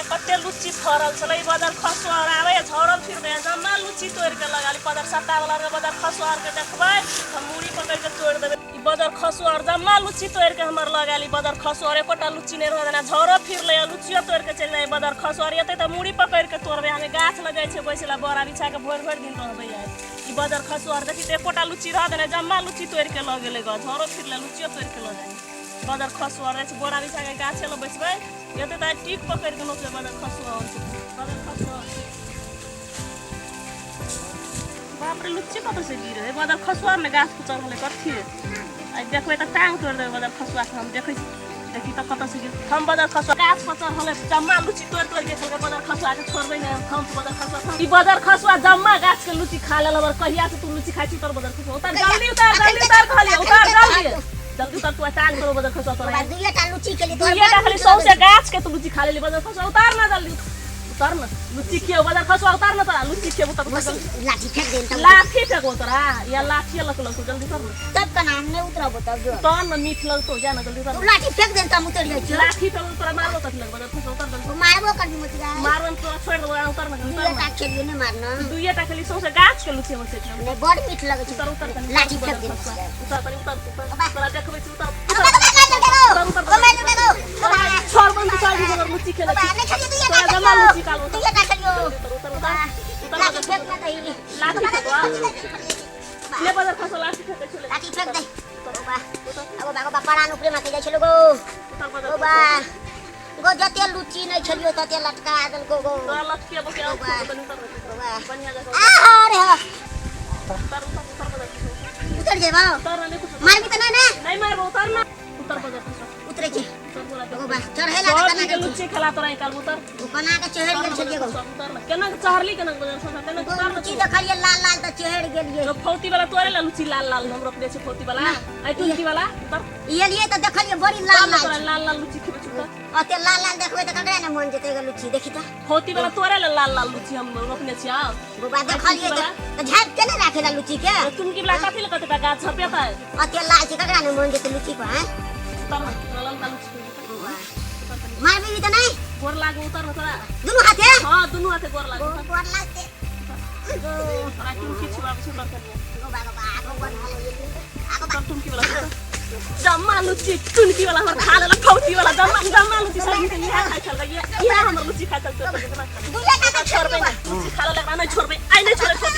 कते लुच्ची फड़ल छलै। बदर खसुआ आर आबै झौरल फिरबै, जम्मा लुच्ची तोड़ि के लगा ली। पदर सत्ता वाला के बदर खसुआ आर के देखबै हम मूड़ी पकड़ि के तोड़ि देबै। ई बदर खसुआ आर जम्मा लुच्ची तोड़ि के हमर लगा ली। बदर खसुआ आर एकोटा लुच्ची नहि रहै देना, झौरो फिरलै आ लुच्चियो तोड़ि के चलि जाइ। बदर खसुआ आर एतै तऽ मूड़ी पकड़ि के तोड़बै। हमे गाछ लग जाइ छै बैसै लए, बोरा बिछा के भरि भरि दिन रहबै। आइ ई बदर खसुआ आर देखी तऽ एकोटा लुच्ची रह देना, जम्मा लुच्ची तोड़ि के लऽ गेलै ग, झौरो फिरलै लुच्चियो तोड़ि के लऽ जाइ। बदर खसुआ रहै छै, बोरा बिछा के गाछे लग बैसबै, एतै तऽ आइ टीक पकड़ि के नोचबै। बदर खसुआ आर छै, बदर खसुआ आर छै। बाप रे, लुच्ची कतऽ से गिरे? बदर खसुआ ने गाछ पर चढ़ल है कथी? आइ देखबै तऽ टांग तोड़ि देबै बदर खसुआ के हम। देखै छी, देखी तऽ कतऽ से गिर। हम बदर खसुआ गाछ पर चढ़ल है, जम्मा लुच्ची तोड़ि तोड़ि के खेलकै। बदर खसुआ के छोड़बै नहि हम। बदर खसुआ, ई बदर खसुआ जम्मा गाछ के लुच्ची खा लेलक। और कहिया से तू लुच्ची खाइ छी? उतर बदर खसुआ, उतर जल्दी, उतर जल्दी, उतर कहलियै, उतर जल्दी जल्दी उतर। तू टांग तोड़ बदर खसुआ तोरा। दुइये टा लुच्ची के लिए तोरा दुइये टा खाली सौंसे गाछ के तू लुच्ची खा लेली। बदर खसुआ उतार ना, जल्दी उतर ना, लुच्ची खियो। बदर खसुआ उतार ना, तोरा लुच्ची खियो, उतर उतर जल्दी। लाठी फेंक देन तब। लाठी फेंकबो तोरा या लाठी लग लगतो, जल्दी उतर ना। तब कना हम नहीं उतरबो तब जो। तहन न मीठ लगतो, जा ना जल्दी उतर। तू लाठी फेंक देन तब उतर जाइ छियो। लाठी फेंकबो तोरा, मारबो कथी लगबो? बदर खसुआ उतर जल्दी। तू मारबो करबी मोतिया? मारबो न तोरा, छोड़ि देबो, उतर ना जल्दी, दुइये उतर टा ना। खेलियो नहीं मारना। दुइये टा खेली, सौंसे गाछ के लुच्ची हमर सेठ। नहीं, बड़ मीठ लगै छै। उतर उतर कनी। लाठी फेंक देन। उतर कनी, उतर उतर, तोरा देखबै छी, उतर। उतर उतर उतर, छोड़ बंद चल जी, हमर लुच्ची खेलै छी। नहीं खेलियो, दुइये तोरा टा जमा खेलियो। लुच्ची काल उतर। दुइये टा खेलियो। उतर उतर उतर उतर। लाठी फेंक ना दही। लाठी फेंकबो ले बदर खसो, लाठी फेंकै छलै। लाठी फेंक दे। उतर बा उतर। अगो बा, गो बा, परान ऊपरे माथे जाइ छलो गो। उतर बदर। गो बा गो, जते लुच्ची नहीं खेलियो तते लटका देलको गो। तोरा लटकेबो के बा। उतर उतर। गो बा। बढ़िया जगह। आहा रे हा। उतर उतर उतर बदर खसो। उतर जेबो। उतर ना, नहीं कुछ। मारबी त नहीं ना? नहीं मारबो, उतर ना, उतर बदर खसो। उतरे छी। उतर बोला। गो बा, चढ़े ला सब केना के के लुच्ची खेला तोरा निकाल, उतर। ओ कोना के चढ़ गेल छलियै गो? उतर ना, केना के चढ़ली, केना के बदर खसो, केना के गो उतर ना। लुच्ची देखलियै लाल लाल तऽ चढ़ गेलियै। जो फौती वाला तोरे ला लुच्ची लाल लाल हम रोपने छै, फौती वाला आई तुलसी वाला, उतर। एलियै तऽ देखलियै बड़ी लाल तब लाल तोरा छै। लाल लाल लुच्ची खेबै छी, उतर। ओते लाल लाल देखबै तऽ ककरा ने मन जेतै गो लुच्ची देखी तऽ? फौती वाला तोरे ला लाल लाल लुच्ची हम रोपने छी आउ। गोबा, देखलियै तऽ तऽ झाँपि के ने राखे ला लुच्ची के। तुमकी वाला कथी लए कहतै? गाछ झपेतै। ओते लाल छै, ककरा ने मन जेतै लुच्ची पर? आँय, उतर ना, तोरा ललका लुच्ची खेबै, उतर। उतर तनी। मारबी तऽ नहीं? गोर लागू, उतर ना तोरा। दुनू हाथे। हाँ, दुनू हाथे गोर लागू। गो गोर लागते गो। तोरा तुमकी छुआबै छै, उतर कनिया। गोबा गोबा, आगो बन आगो। उतर तुमकी वाला, उतर। जम्मा लुच्ची तुनकी वाला हमर खा लेलक, फौती वाला जम्मा जम्मा लुच्ची सब इएह खाइ छल, इएह हमर लुच्ची खाइ छल, तोड़ तोड़। दुइये टा छोड़बै खेलियो। नहि, लुच्ची खा लेलक, नहि छोड़बै आइ, नहि छोड़ै फौती।